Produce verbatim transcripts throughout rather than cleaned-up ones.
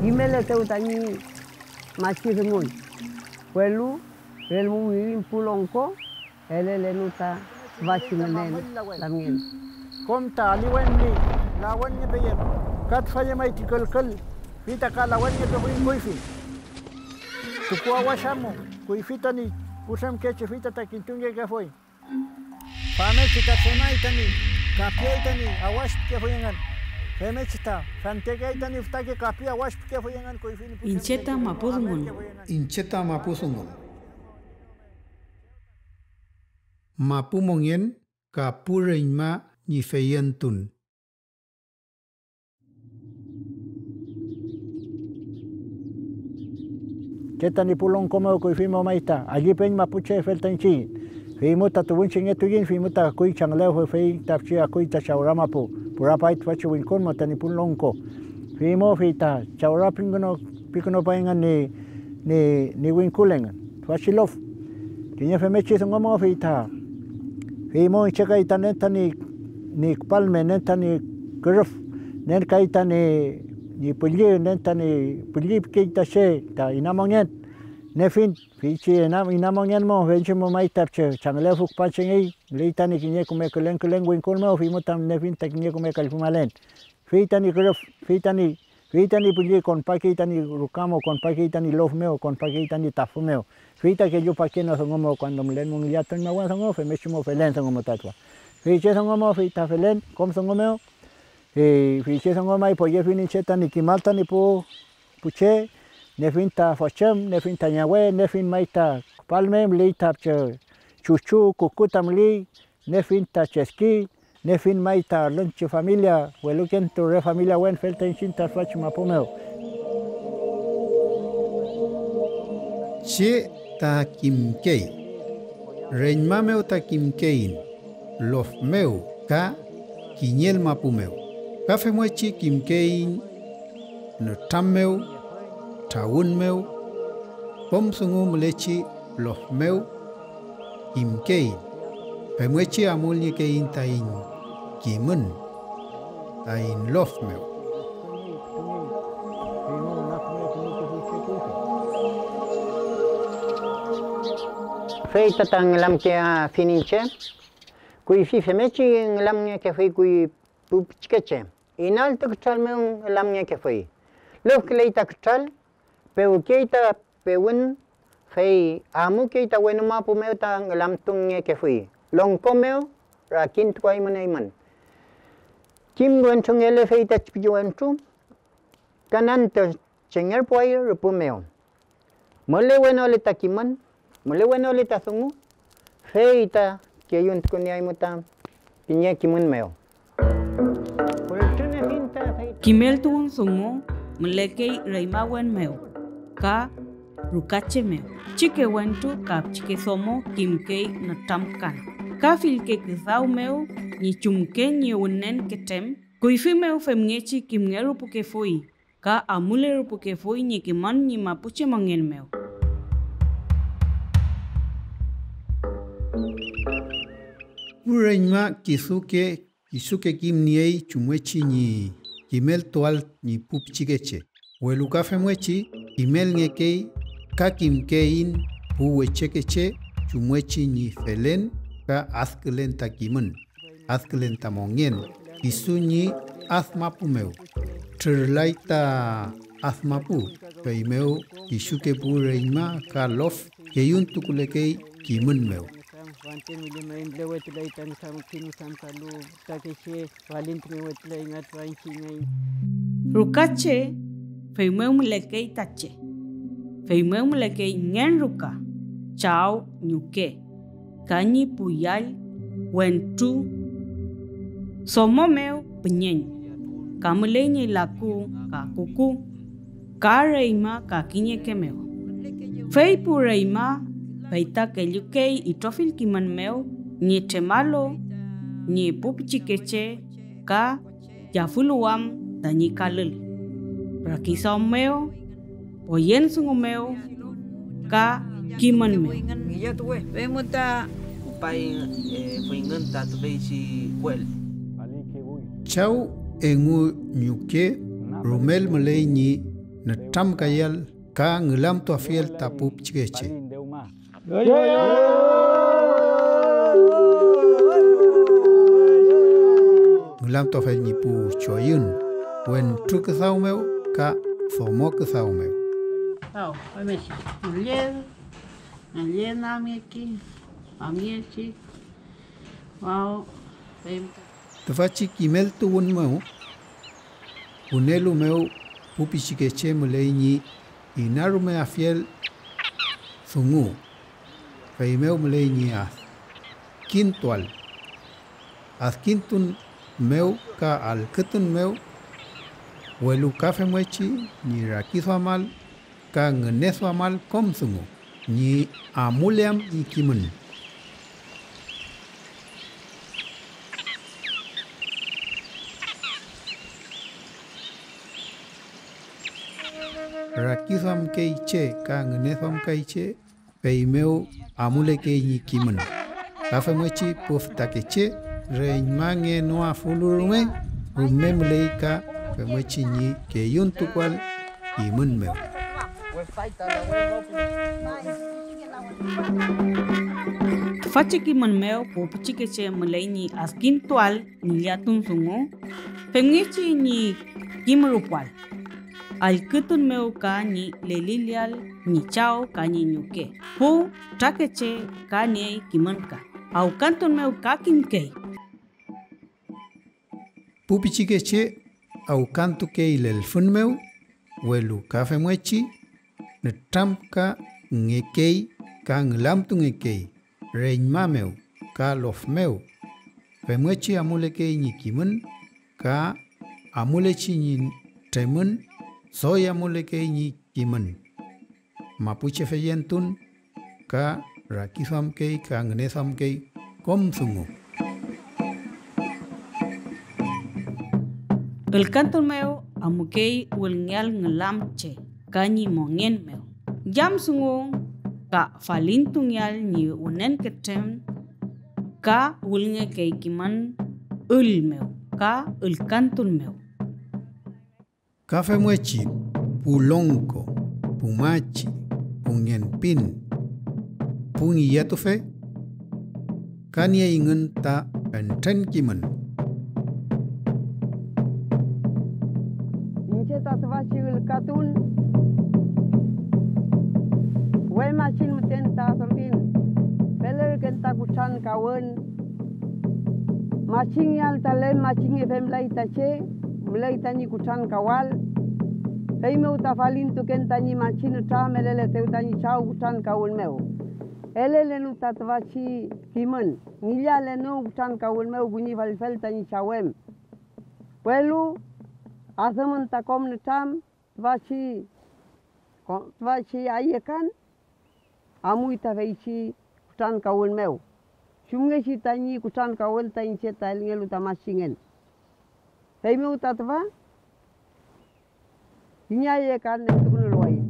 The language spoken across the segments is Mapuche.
Kimeletew tañi machi dungun, welu relmu wirin pu longko elelenu ta tüfachi ngünen lamngen. Kom ta aliwen ñi lawenngepeyem, ka tüfa llemay ti külkül, fey ta ka lawenngepefuy kuyfi. Tukuawash amu, kuyfi tañi putremkeche, fey ta, ta kintungekefuy. Famngechi ta tremay tañi kapiay tañi awash pikefuy engün. Femngechi ta fentekeay tañi fütake kapi awash pikefuy engün kuyfi ñi pu Iñche ta mapu dungun. Iñche ta mapu dungun. Mapu mongen ka pu reñma ñi feyentun. Che tañi pu longko mew kuyfi mew may ta, allüpeñ mapuche feltañchiñ. Feymu ta tuwünchengetuiñ, feymu ta akuy changlew, fey ta pichi akuy ta chawra mapu, purapay tüfachi wingkul mew tañi pu longko. Feymu fey ta chawra pikünu-, pikünupay engün ñi, ñi, ñi wingkul engün tüfachi lof. Kiñe femngechi dungu mew fey ta, feymu iñche kay ta nen tañi, ñi küpalme, nen tañi kürüf, nen kay tañi, ñi pülli, nen tañi pülli pikey ta che ta inamongen, nefin, feychi ina-, inamongen mew, feychi mew may ta pichi changlefu küpanchengey, müley tañi kiñe küme külen külen wingkul mew, feymu ta nefin ta kiñe küme kallfumalen. Fey tañi kürüf, fey tañi, fey tañi pülli konpakey tañi ruka mew, konpakey tañi lof mew, konpakey tañi tafu mew, fey ta kellupakenu dungu mew, cuando mülen mu ngillatuñmawen dungu, femngechi mu felen dungu mu ta tüfa. Feychi dungu mew, fey ta felen kom dungu mew, fey, feychi dungu may poyefiñ iñche tañi kimal tañi pu, pu che, nefin ta fotüm, nefin ta ñawe, nefin may ta küpalme, müley ta che chuchu, kuku ta müley, nefin ta chedki, nefin may ta alünchi familia, welukentu re familia wen felta iñchiñ ta tüfachi mapu mew. Che ta kimkey, reñma mew ta kimkeiñ, lof mew ka kiñel mapu mew, ka femngechi kimkeiñ nütram mew, trawün mew, kom dungu mülechi lof mew kimkeiñ, femngechi amulniekeiñ taiñ kimün taiñ lof mew. Fey ta, ta ngülamkeafiñ iñche, kuyfi femngechi ngülamngekefuy kuy pu pichikeche. Inaltu kütral mew ngülamngekefuy. Lüfküley ta kütral, pewkey ta pewün, fey amukey ta wenu mapu mew ta ngülamtungekefuy. Longko mew rakintukuaymün eymün. Kim wentrungele fey ta pichi wentru, kan antü chengerpuay rüpü mew. Mülewenole ta kimün, mülewenole ta dungu, fey ta keyuntukunieaymu ta kiñe kimün mew. Pültrünefiñ ta fey. Kimeltuwün dungu mülekey reñmawen mew ka rukache mew. Pichike wentru ka pichike domo kimkey nütramkan, ka fillke küdaw mew ñi chumken ñi wünen ketrem, kuyfi mew femngechi kimngerupukefuy ka amulerupukefuy ñi kimün ñi mapuche mongen mew. Pu reñma kisuke, kisuke kimniey chumngechi ñi kimeltuael ñi pu pichikeche, welu ka femngechi kimelngekey ka kimkeiñ pu wechekeche chumngechi ñi felen ka adkülen ta kimün. Adkülen ta mongen kisu ñi ad mapu mew. Trürlay ta ad mapu, feymew kisuke pu reñma ka lof keyuntukulekey kimün mew. Rukache, feymew mülekey ta che. Feymew mülekey ngen ruka, chaw, ñuke, ka ñi pu yall, wentru, domo mew püñeñ, ka müley ñi laku ka kuku, ka reñma ka kiñeke mew. Fey pu reñma fey ta kellukey itrofill kimün mew ñi tremalu ñi pu pichikeche ka yafüluwam tañi kalül. rakiduam mew, poyen dungu mew ka kimün mew. Ngillatuwe. Fey mu ta küpay, eh, feyngün ta tüfeychi kuel. Chaw engu ñuke rumel müley ñi nütramkayael ka ngülamtuafiel ta pu pichikeche. Ngülamtuafel ñi pu choyün, wentru küdaw mew ka domo küdaw mew. Aw, femngechi, müllen, müllen famngechi, famngechi, aw, fem-. Tüfachi kimeltuwün mew, wünelu mew pu pichikeche müley ñi inarumeafiel dungu, feymew müley ñi adkintuael, adkintun mew ka allkütun mew, welu ka femngechi ñi rakiduamal ka ngüneduamal kom dungu ñi amuleam ñi kimün. Rakiduamkey che ka ngüneduamkay che, feymew amulekey ñi kimün. Ka femngechi pu fütakeche reñmangenoafulu rume, rume müley ka femngechi ñi keyuntukuael kimün mew. Tüfachi kimün mew pu pichikeche müley ñi adkintuael ngillatun dungu, femngechi ñi kimürupuael. Allkütun mew ka ñi lelileael ñi chaw ka ñi ñuke, pu fütrakeche ka niey kimün ka, awkantun mew ka kimkey. Pu pichikeche awkantukey lelfün mew, welu ka femngechi nütramkangekey ka ngülamtungekey reñma mew ka lof mew. Femngechi amulekey ñi kimün ka amulechi ñi tremün, doy amulekey ñi kimün. Mapuche feyentun ka rakiduamkey ka ngüneduamkey kom dungu. Ülkantun mew amukey wülngeael ngülam che ka ñi mongen mew, yam dungu ka falintungeael ñi wünenketren ka wülngekey kimün ül mew ka ülkantun mew. Ka femngechi pu longko, pu machi, pu ngenpin, pu ngillatufe, ka nieyngün ta fentren kimün. Iñche ta tüfachi ülkatun we machin müten ta adümin, felerken ta kutrankawün. Machingeael ta lef machinge femlay ta che müley tañi kutrankawael, feymew ta falintuken tañi machin nütrameleletew tañi Chaw kutrankawün mew. Elelenu ta tüfachi kimün, ngillalenew kutrankawün mew kuñifalfel tañi Chaw em. Welu adümün ta kom nütram tüfachi, ko-, tüfachi ayekan amuy ta feychi kutrankawün mew, chumngechi tañi kutrankawün ta iñche ta elngelu ta machingen. Feymew ta tüfa, kiñe ayekan nentukünulwayiñ.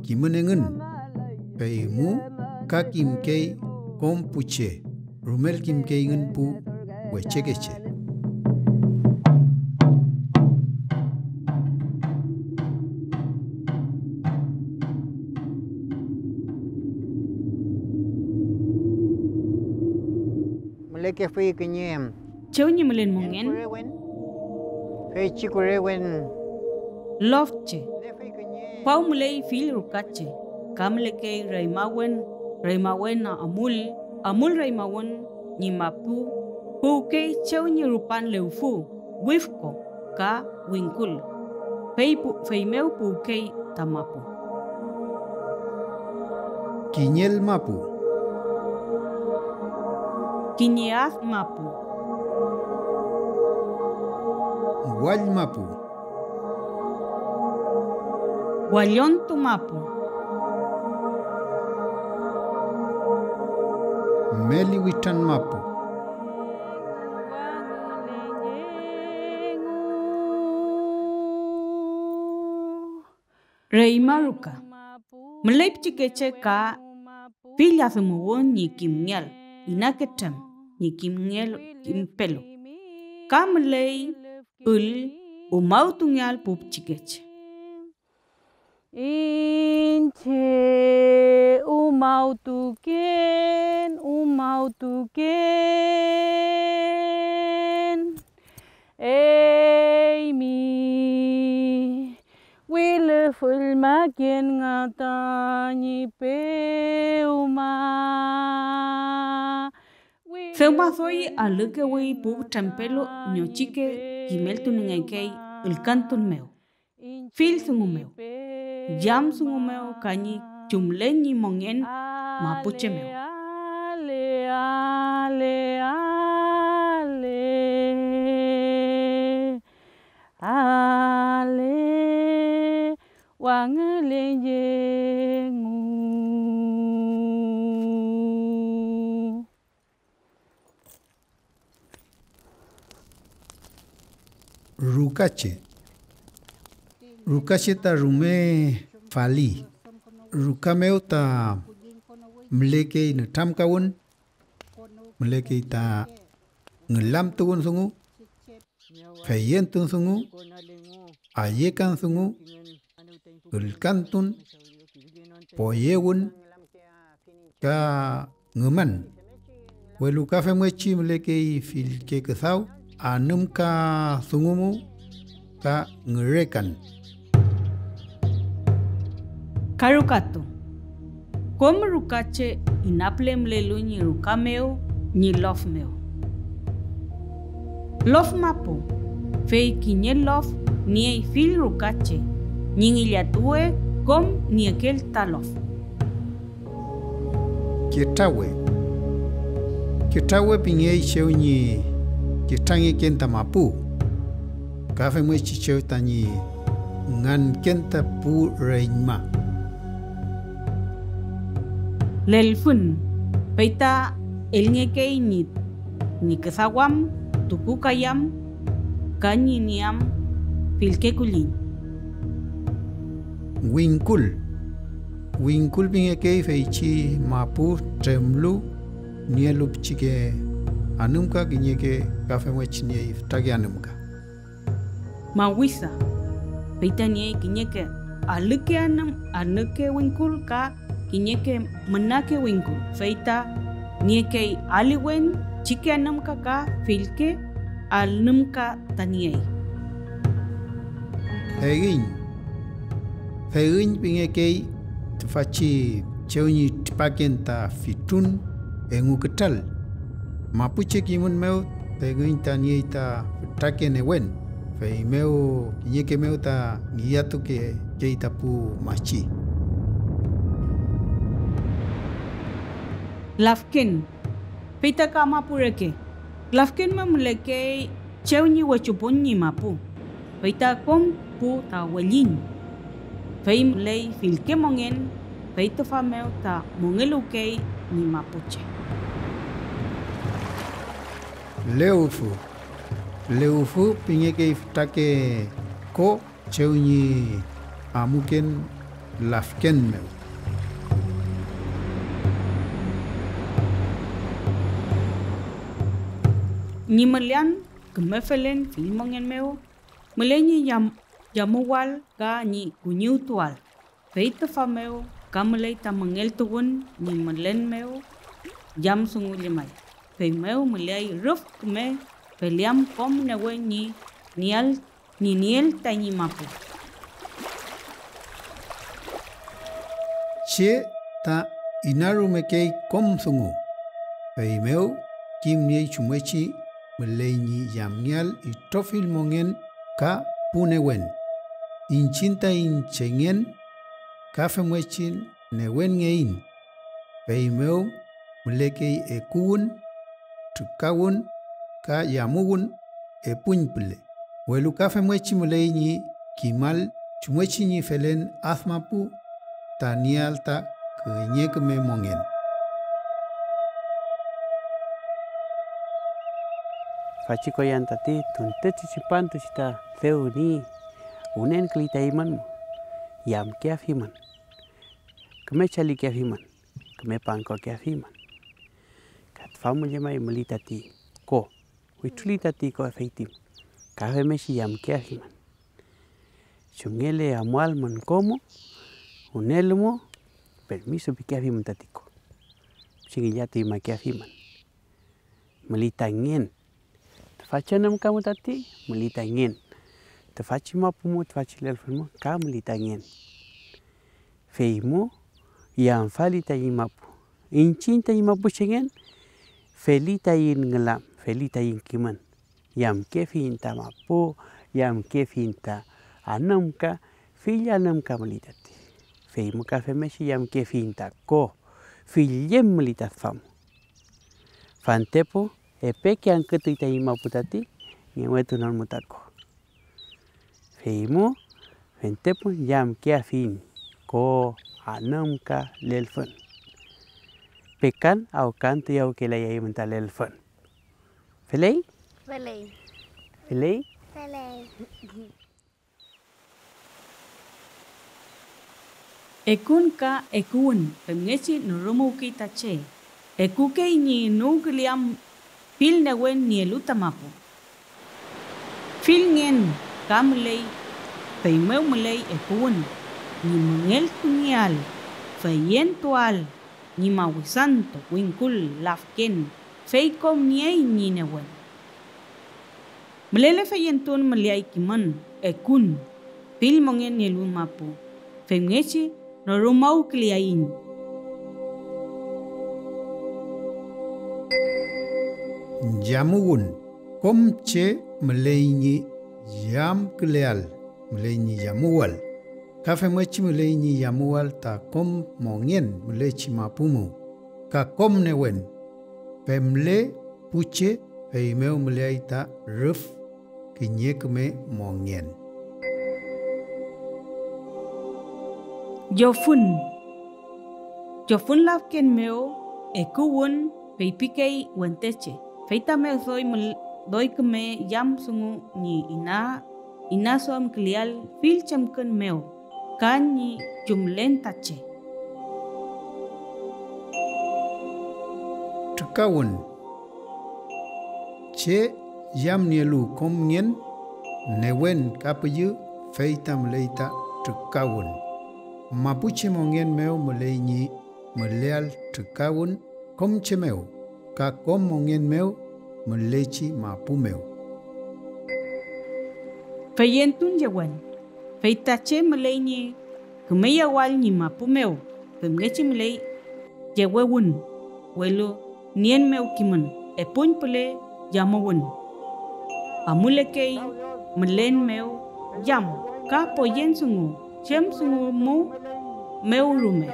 kimün engün, feymu ka kimkey kom pu che, rumel kimkeyngün pu wechekeche. Mülekefuy kiñe Chew ñi mülen mongen, feychi kurewen lofche. Faw müley fill rukache, ka mülekey reymawen, reymawen amul, amul reymawen ñi mapu, puwkey chew ñi rupan lewfu, wifko ka wingkul, fey pu-, feymew puwkey ta mapu. Kiñel mapu. Kiñe ad mapu. Wall mapu. Wallontu mapu. Meli witran mapu. Reyma ruka. Müley pichikeche ka fill adümuwün ñi kimngeael inaketrem ñi kimngelu, kimpelu. Ka müley ül umawtungeael pu pichikeche. Iñche umawtuken, umawtuken, eymi wilüfüllmaken nga tañi pewma. Dewma doy alükewi pu trempelu ñochike kimeltuniengekey ülkantun mew, fill dungu mew, yam dungu mew ka ñi chumlen ñi mongen mapuche mew. Ale, ale, ale, ale, wangüleyengu. Rukache. Rukache ta rume fali. Ruka mew ta mülekey nütramkawün, mülekey ta ngülamtuwün dungu, feyentun dungu, ayekan dungu, ülkantun, poyewün ka ngüman. Welu ka femngechi mülekey fillke küdaw, anümka dungu mu ka ngürekan. Ka rukatu. Kom rukache inapüle mülelu ñi ruka mew ñi lof mew. Lof mapu, fey kiñe lof niey fill rukache ñi ngillatuwe kom niekeel ta lof. Ketrawe. Ketrawe pingey chew ñi ketrangeken ta mapu, ka femngechi chew tañi nganken ta pu reñma. Lelfün, fey ta elngekey ñi, ñi küdawam, tukukayam ka ñi nieam fillke kulliñ. Wingkul. Wingkul pingekey feychi mapu tremlu nielu pichike anümka, kiñeke ka femngechi niey fütrake anümka. Mawisa, fey ta niey kiñeke alüke anüm-, anüke wingkul ka kiñeke münake wingkul, fey ta niekey aliwen chike anümka ka fillke anümka ta niey. Fegiñ. Fegiñ pingekey tüfachi chew ñi tripaken ta fitrun engu kütral. Mapuche kimün mew fegiñ ta niey ta fütrake newen, feymew kiñeke mew ta ngillatukekey ta pu machi. Lafken, fey ta ka mapu reke. Lafken mew mülekey chew ñi wechupun ñi mapu, fey ta kom pu ta welliñ, fey müley fillke mongen, fey tüfa mew ta mongeluwkey ñi mapuche. Lewfü. Lewfü pingekey fütrake ko chew ñi amuken lafken mew. Ñi mülean küme felen fill mongen mew, müley ñi yam-, yamuwal ka ñi kuñiwtuwal. Fey tüfa mew ka müley ta müngeltuwün ñi mülen mew yam dungu llemay, feymew müleay rüf küme feleam kom newen ñi nieal, ñi nieel tañi mapu. Che ta inarumekey kom dungu, feymew kimniey chumngechi müley ñi yamngeael itrofill mongen ka pu newen. Iñchiñ taiñ chengen ka femngechi newenngeiñ, feymew mülekey ekuwün, trükawün ka yamuwün epuñ püle, welu ka femngechi müley ñi kimal chumngechi ñi felen ad mapu ta nieael ta kiñe küme mongen. Fachi koyan tati tuntechi tripantu chi ta dew ni, wünenküley ta eymün, yamkeafimün, küme chalikeafimün, küme pangkokeafimün. Ka tüfa mu llemay müley tati ko, witruli tati ko feytim, ka femngechi yamkeafimün. Chumngele amualmün ko mu, wünelu mu, permiso pikeafimün tati ko, pichi ngillatuñmakeafimün. Müley ta ngen. Tüfachi anümka mu tati müley ta ngen. Tüfachi mapu mu, tüfachi lelfün mu ka müley ta ngen. Feymu yamfali tañi mapu, iñchiñ tañi mapuchengen, feli taiñ ngülam, feli taiñ kimün. Yamkefiyiñ ta mapu, yamkefiyiñ ta anümka, fill anümka müley tati. Feymu ka femngechi yamkefiyiñ ta ko, fill llemün müley ta tüfa mu. Fantepu epeke angkütuy tañi mapu tati ngewetunon mu ta ko. Feymu fentepu yamkeafiyiñ ko anümka lelfün. Pekan awkantuyawkelayay müta lelfün. ¿Feley? Feley. ¿Feley? Feley. Ekun ka ekuwün femngechi nurümuwkey ta che, ekukey ñi nuwküleam fill newen nielu ta mapu. Fill ngen ka müley, feymew müley ekuwün ñi müngeltungeael, feyentuael ñi mawisantu, wingkul, lafken, fey kom niey ñi newen. Mülele feyentun müleay kimün, ekun, fill mongen nielu mapu, femngechi norümawküleaiñ. Yamuwün. Kom che müley ñi yamküleael, müley ñi yamuwal, ka femngechi müley ñi yamuwal ta kom mongen mülechi mapu mew, ka kom newen. Femle pu che, feymew müleay ta rüf kiñe küme mongen. Llofün. Llofün lafken mew ekuwün feypikey wenteche, fey ta mew doy mül-, doy küme yam dungu ñi ina-, inaduamküleael fill chemkün mew ka ñi chumlen ta che. Trükawün. Che yamnielu kom ngen, newen ka püllü, fey ta müley ta trükawün. Mapuche mongen mew müley ñi müleael trükawün kom che mew, ka kom mongen mew mülechi mapu mew. Feyentun yewen, fey ta che müley ñi kümeyawal ñi mapu mew, femngechi müley yewewün, welu nien mew kimün, epuñ püle yamuwün. Amulekey mülen mew yam ka poyen dungu, chem dungu mu mew rume.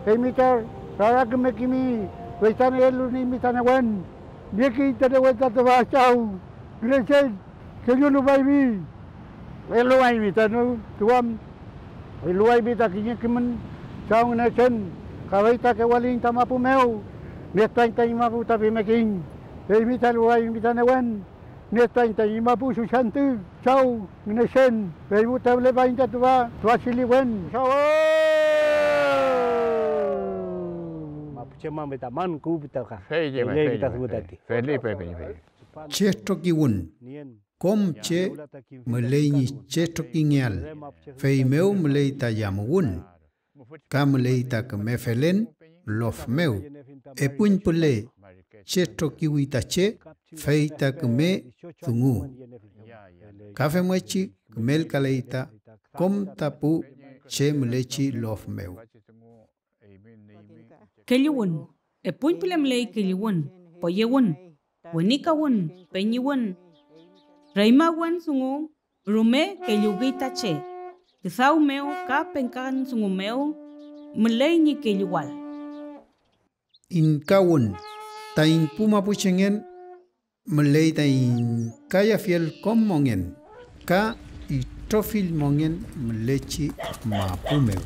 Eymi ta rara küme kimi, fey ta elunimi ta newen, niekey ta newen ta tüfa Chaw Ngünechen, kellutupaimi. Eluwaymi ta nü duam, eluwaymi ta kiñe kimün Chaw Ngünechen, ka fey ta kewaliyiñ ta mapu mew, nietuañ tañi mapu ta pimekeyiñ, eymi ta eluwaymi ta newen, Nütray tañi mapu suchantü Chaw Ngünechen, fey müten mülepañ ta tüfa tüfachi liwen. Mapuche mame ta man kuwü ta ka. Fey llemay, fey llemay, fey. Felipe pingey. Che trokiwün. Kom che müley ñi che trokingeael, feymew müley ta yamuwün, ka müley ta küme felen lof mew. Epuñpüle che trokiwi ta che, fey ta küme dungu. Ka femngechi kümelkaley ta kom ta pu che mülechi lof mew. Kelluwün. Epuñpüle müley kelluwün, poyewün, wenikawün, peñiwün, reñmawen dungu rume kelluwkey ta che. Küdaw mew ka penkan dungu mew müley ñi kelluwal. Ingkawün. Taiñ pu mapuchengen müley taiñ kayafiel kom mongen ka itrofill mongen mülechi mapu mew.